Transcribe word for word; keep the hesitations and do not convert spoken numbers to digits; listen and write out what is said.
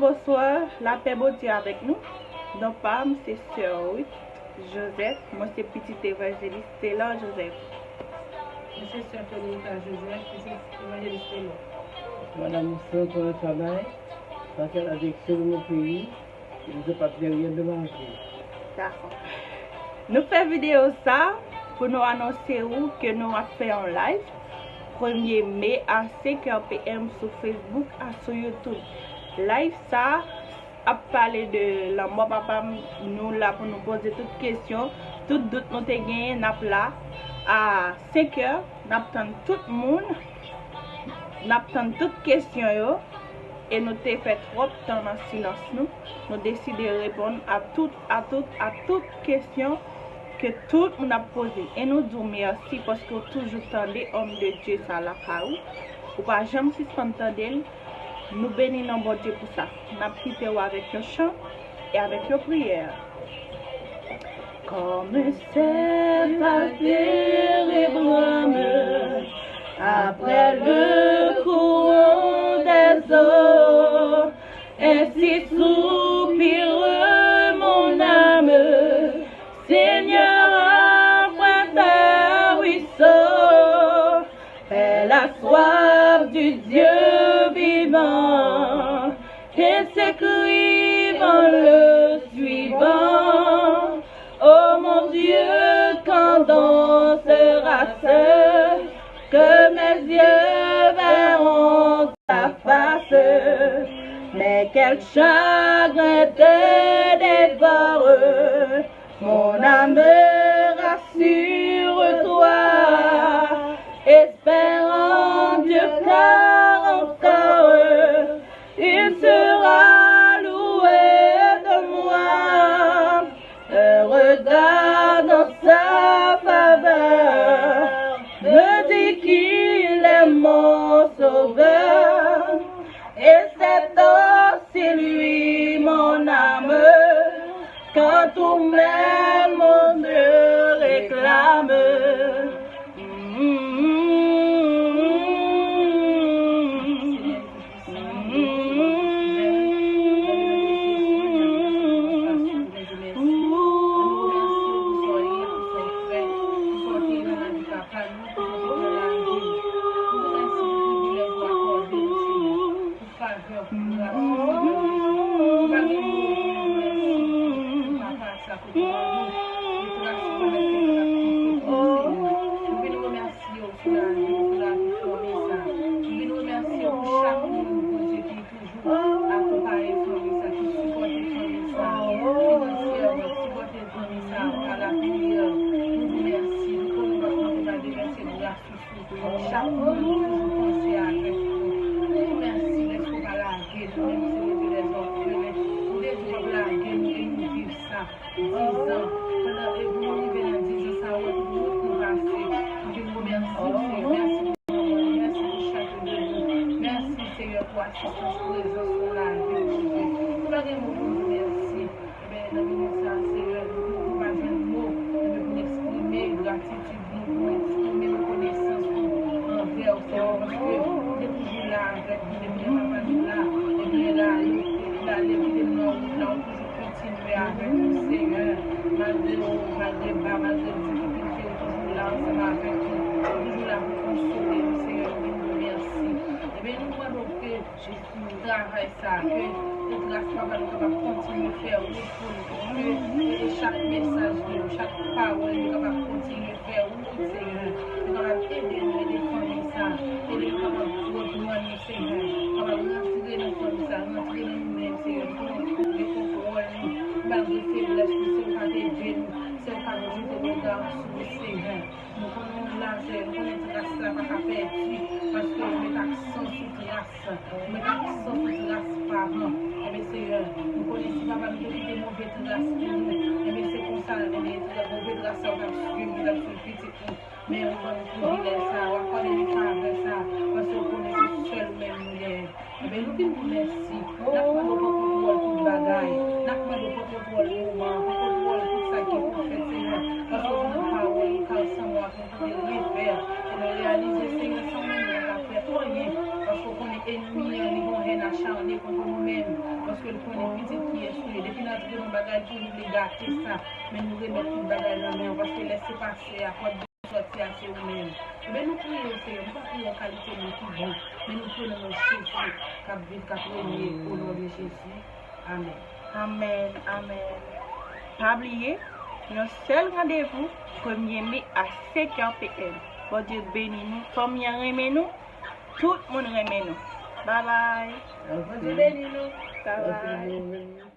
Bonswa, lapè Bondye avèk nou. Non pa m se Sè Ruth Joseph, mwen se pitit evanjelis Telor Joseph. Mwen se Sè Frederica Joseph, pitit evanjelis Telor. Madame Santo Travay, Pasteur la direction de mon pays, je ne sais pas très bien de ma vie. Dakò. Nou fè videyo sa pou nou anonse ou ke nou ap fè yon live premye me a senk è P M sou Facebook a sou YouTube. Live sa ap pale de lanmò papa m, nou la pou nou poze tout kesyon, tout dout nou te genyen, n ap la a senk è, n ap tann tout moun, n ap tann tout kesyon yo, e nou te fè twòp tan nan silans nou, nou deside reponn a tout, a tout, a tout kesyon ke tout moun ap poze. E nou di w mèsi paske w toujou tande òm de Dye sa lakay ou. Ou pa janm sispann tande l. Nou beni non Bondye pou sa. N ap kite w avèk yon chan e avèk yon priyè. Comme un cerf a fait les brames après le courant des eaux, ainsi soupire mon âme, Seigneur, emprunte un ruisseau, elle a soif du Dieu vivant, et s'écrive en le suivant. Ô mon Dieu, quand donc sera-ce que mes yeux verront ta face? Mais quel chagrin te dévore, mon âme, rassure-toi, espère en Dieu, car encore il sera loué de moi. Un regard dans sa faveur me dit qu'il est mon sauveur. Et c'est aussi lui, mon âme, quand tout même monde réclame. Favè, pou gras ou, Senyè. Nou pa gen mo pou di w mèsi pou papa sa ke w ban nou. Pou gras ou, Senyè. Nou vin remèsye w sou lavi, sou lavi fanmi sa. Nou vin remèsye w pou chak moun, Bondye, ki toujou akonpaye fanmi sa, ki sipòte fanmi sa finansyèman, sipòte fanmi sa pa lapriyè. Nou di mèsi, nou konnen w p ap mande pa demèsi gras ou. Chak moun nou toujou panse avèk nou. Nou di w mèsi dèske w pa lage nou, menm si nou te dèzòfelen. Ou te di w p ap lage nou e nou viv sa. Dizan. Pandan e pou nou rive nan dizan sa, ou wè tout wout nou pase. Nou di w mèsi, Senyè. Mèsi pou lanmou, mèsi pou chak de nou. Mèsi, Senyè, pou asistans, prezans ou lage nou, Bondye. Nou pa gen mo pou nou di mèsi. Ebyen, nan minit sa, Senyè, nou, nou pa jwenn mo, ebyen, pou n eksprime gratitid nou, pou n eksprime rekonesans nou anvè w, Senyè, paske ou te toujou la avèk nou, depi lè papa nou la, depi lè l ale, l ale kite nou nan wout la, ou toujou kontinye avèk nou, Senyè. Malgre wo, malgre ba, malgre difikilte, ou toujou la ansanm avèk nou, ou toujou la pou konsole nou, Senyè, nou di w mèsi. Ebyen, nou mande w ke Travay sa, ke gras papa nou kapab kontinye fè wout pou nou, ke chak mesaj li yo, chak pawòl li yo kapab kontinye fè wout, Senyè. Li kapab ede nou, ede fanmi sa, ede nou kapab reprann nou, Senyè. Kapab rantre nan fanmi sa, rantre nan nou menm, Senyè. Pou nou pran kontwòl nou, malgre feblès nou, se ou k ap ede nou, se ou k ap jete rega w sou nou, Senyè. Nou konnen w la, Senyè, nou konnen tras la pa ka pèdi, paske ou met aksan sou tras, ou met aksan sou tras paran. Ebyen, Senyè, nou konnen si papa nou te kite move tras pou nou, ebyen, se konsa, ebyen, move tras sa yo t ap swiv, yo t ap swiv pitit nou. Men ou ban nou privilèj sa, ou akòde nou favè sa, paske ou konnen se sèl ou menm nou genyen. Ebyen, nou vin di w mèsi. N ap mande w pran kontwòl tout bagay. N ap mande w pran kontwòl moman an, pran kontwòl tout sa ki pou fèt, Senyè. Paske ou di nan pawòl ou, kar sans moi, rien ne peut se faire. E nou reyalize, Senyè, san ou menm, nou pa ka fè anyen. Paske ou konnen ènmi an, li gen yon hèn acharne kont nou menm. L konnen pitit kiyès nou ye. Depi n antre nan bagay pou li, li gate sa. Men nou remèt tout bagay nan men w, paske lè se pase a, pòt de sòti a se ou menm. Ebyen, nou priye w, Seyè. Nou pa priye w kalite moun ki bon, men nou priye w nan non Jezi k ap viv, k ap renye, o non de Jezi. Amèn. Amèn, amèn. Pa bliye, yon sèl randevou, premye me a senk è P M. Bondye beni nou, fanmi an renmen nou, tout moun renmen nou. Babay. Bondye beni nou. Babay.